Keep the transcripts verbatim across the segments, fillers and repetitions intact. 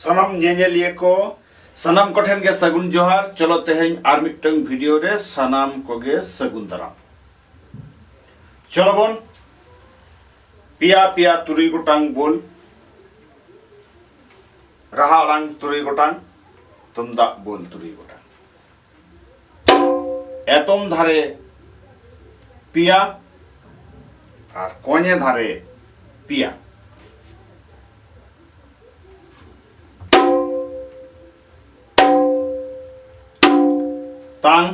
ᱥᱟᱱᱟᱢ ᱧᱮᱧᱮᱞᱤᱭᱟᱹ ᱠᱚ, ᱥᱟᱱᱟᱢ ᱠᱚᱴᱷᱮᱱ ᱜᱮ ᱥᱟᱹᱜᱩᱱ ᱡᱚᱦᱟᱨ᱾ ᱪᱚᱞᱚ, ᱛᱮᱦᱮᱧ ᱟᱨ ᱢᱤᱫᱴᱟᱝ ᱵᱷᱤᱰᱤᱭᱳ ᱨᱮ ᱥᱟᱱᱟᱢ ᱠᱚᱜᱮ ᱥᱟᱹᱜᱩᱱ ᱫᱟᱨᱟᱢ᱾ ᱪᱚᱞᱚ ᱵᱚᱱ ᱯᱮᱭᱟ ᱯᱮᱭᱟ ᱛᱩᱨᱩᱭ ᱜᱚᱴᱟᱝ ᱵᱳᱞ, ᱨᱟᱦᱟ ᱟᱲᱟᱝ ᱛᱩᱨᱩᱭ ᱜᱚᱴᱟᱝ, ᱛᱩᱢᱫᱟᱜ ᱵᱳᱞ ᱛᱩᱨᱩᱭ ᱜᱚᱴᱟᱝ᱾ ᱮᱛᱚᱢ ᱫᱷᱟᱨᱮ ᱯᱮᱭᱟ ᱟᱨ ᱠᱚᱧᱮ ᱫᱷᱟᱨᱮ ᱯᱮᱭᱟ᱾ ᱛᱟᱝ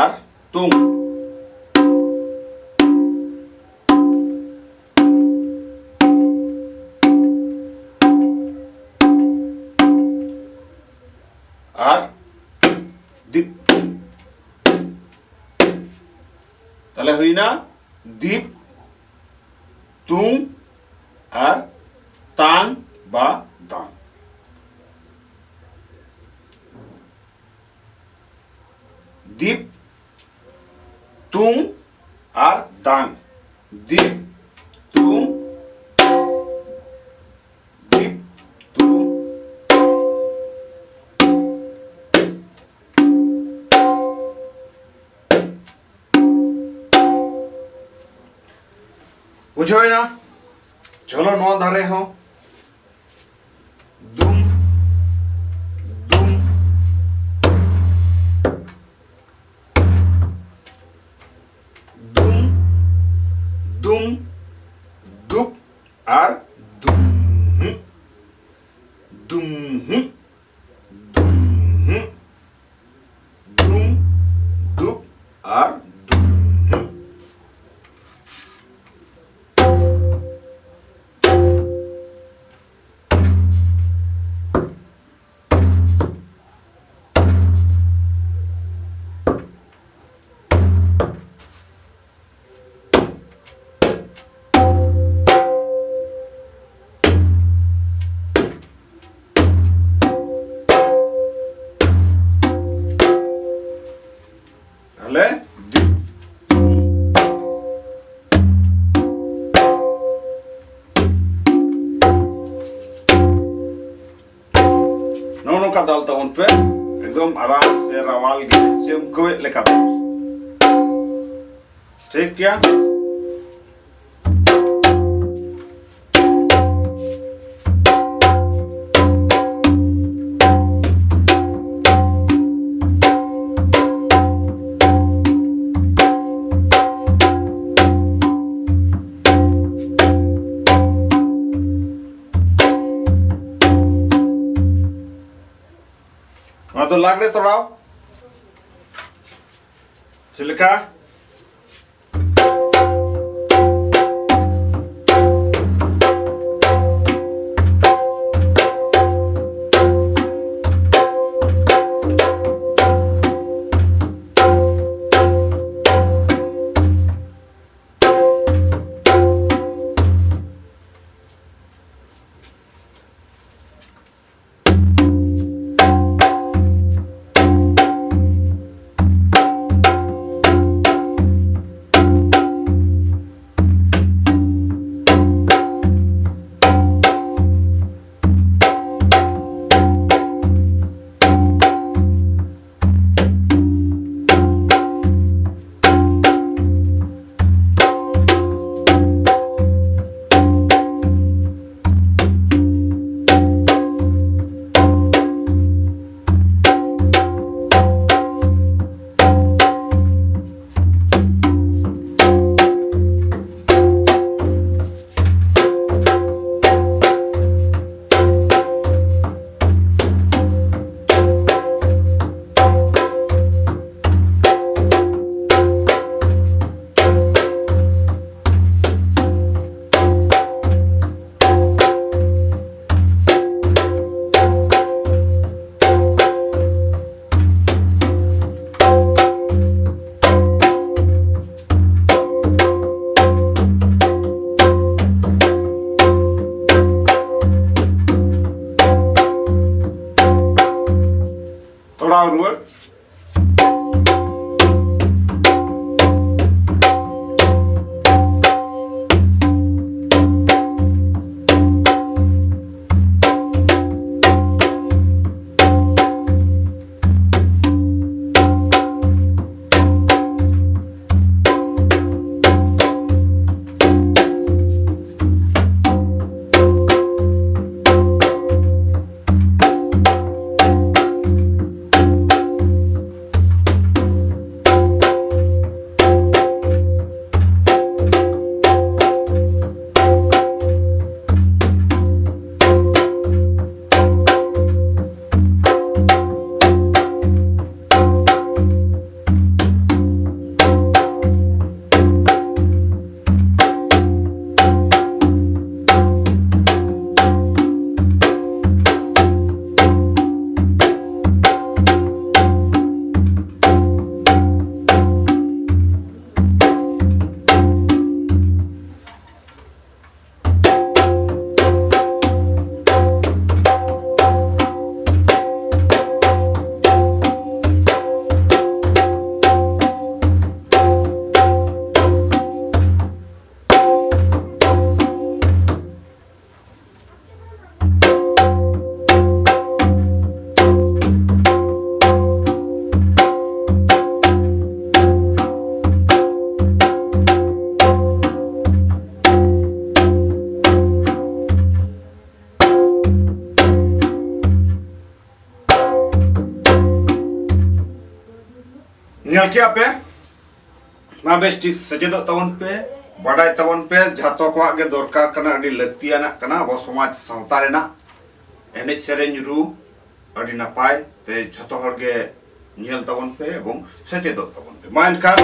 ᱟᱨ ᱛᱩᱝ᱾ ᱟᱨ ᱫᱤᱯ᱾ ᱛᱟᱦᱞᱮ ᱦᱩᱭᱱᱟ ᱫᱤᱯ, ᱛᱩᱝ ᱟᱨ ᱛᱟᱝ ᱵᱟ ᱫᱟᱝ᱾ ᱫᱤᱯ, ᱛᱩᱝ ᱟᱨ ᱫᱟᱝ᱾ ᱫᱤᱯ, ᱛᱩᱝ, ᱫᱤᱯ, ᱛᱩᱝ᱾ ᱵᱩᱡᱷᱟᱹᱣᱮᱱᱟ? ᱪᱚᱞᱚ, ᱱᱚᱣᱟ ᱫᱷᱟᱨᱮ ᱦᱚᱸ᱾ ᱫᱩᱢ, ᱫᱩᱢ, ᱫᱩᱢ, ᱫᱩᱢ, ᱫᱩᱯ ᱟᱨ ᱫᱩᱢᱦᱩ, ᱫᱩᱢᱦᱩ, ᱫᱩᱢᱦᱩ, ᱫᱩᱢ, ᱫᱩᱯ ᱟᱨ ᱫᱩᱢᱦᱩ᱾ ᱛᱟᱦᱞᱮ ᱫᱤᱯ᱾ ᱥᱮ ᱨᱟᱣᱟᱞ ᱜᱮ ᱪᱮᱢᱠᱟᱹᱣᱮᱫ ᱞᱮᱠᱟ ᱫᱚ᱾ ᱴᱷᱤᱠ ᱜᱮᱭᱟ᱾ ᱱᱚᱣᱟ ᱫᱚ ᱞᱟᱜᱽᱲᱮ ᱛᱚᱲᱟᱣ᱾ ᱪᱮᱫ ᱞᱮᱠᱟ? ᱧᱮᱞ ᱠᱮᱜᱼᱟ ᱯᱮ, ᱢᱟ ᱵᱮᱥ ᱴᱷᱤᱠ ᱥᱮᱪᱮᱫᱚᱜ ᱛᱟᱵᱚᱱ ᱯᱮ, ᱵᱟᱰᱟᱭ ᱛᱟᱵᱚᱱ ᱯᱮ, ᱡᱷᱚᱛᱚ ᱠᱚᱣᱟᱜ ᱜᱮ ᱫᱚᱨᱠᱟᱨ ᱠᱟᱱᱟ, ᱟᱹᱰᱤ ᱞᱟᱹᱠᱛᱤᱭᱟᱱᱟᱜ ᱠᱟᱱᱟ ᱟᱵᱚ ᱥᱚᱢᱟᱡᱽ ᱥᱟᱶᱛᱟ ᱨᱮᱱᱟᱜ᱾ ᱮᱱᱮᱡ ᱥᱮᱨᱮᱧ ᱨᱩ ᱟᱹᱰᱤ ᱱᱟᱯᱟᱭ ᱛᱮ ᱡᱷᱚᱛᱚ ᱦᱚᱲ ᱜᱮ ᱧᱮᱞ ᱛᱟᱵᱚᱱ ᱯᱮ ᱮᱵᱚᱝ ᱥᱮᱪᱮᱫᱚᱜ ᱛᱟᱵᱚᱱ ᱯᱮ᱾ ᱢᱟ ᱮᱱᱠᱷᱟᱱ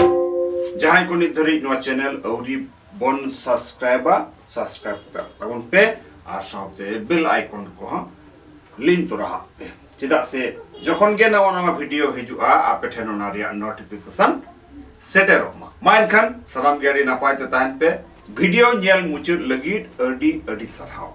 ᱡᱟᱦᱟᱸᱭ ᱠᱚ ᱱᱤᱛ ᱫᱷᱟᱹᱨᱤᱡ ᱱᱚᱣᱟ ᱪᱮᱱᱮᱞ ᱟᱹᱣᱨᱤ ᱵᱚᱱ ᱥᱟᱵᱥᱠᱨᱟᱭᱤᱵᱟ, ᱥᱟᱵᱥᱠᱨᱟᱭᱤᱵ ᱠᱟᱜ ᱛᱟᱵᱚᱱ ᱯᱮ ᱟᱨ ᱥᱟᱶᱛᱮ ᱵᱮᱞ ᱟᱭᱠᱚᱱ ᱠᱚᱦᱚᱸ ᱞᱤᱱ ᱛᱚᱨᱟ ᱦᱟᱜ ᱯᱮ, ᱪᱮᱫᱟᱜ ᱥᱮ ᱡᱚᱠᱷᱚᱱ ᱜᱮ ᱱᱟᱣᱟ ᱱᱟᱣᱟ ᱵᱷᱤᱰᱤᱭᱳ ᱦᱤᱡᱩᱜᱼᱟ ᱟᱯᱮ ᱴᱷᱮᱱ ᱚᱱᱟ ᱨᱮᱭᱟᱜ ᱱᱳᱴᱤᱯᱷᱤᱠᱮᱥᱚᱱ ᱥᱮᱴᱮᱨᱚᱜ ᱢᱟ᱾ ᱢᱟ ᱮᱱᱠᱷᱟᱱ ᱥᱟᱱᱟᱢ ᱜᱮ ᱟᱹᱰᱤ ᱱᱟᱯᱟᱭ ᱛᱮ ᱛᱟᱦᱮᱱ ᱯᱮ᱾ ᱵᱷᱤᱰᱤᱭᱳ ᱧᱮᱞ ᱢᱩᱪᱟᱹᱫ ᱞᱟᱹᱜᱤᱫ ᱟᱹᱰᱤ ᱟᱹᱰᱤ ᱥᱟᱨᱦᱟᱣ᱾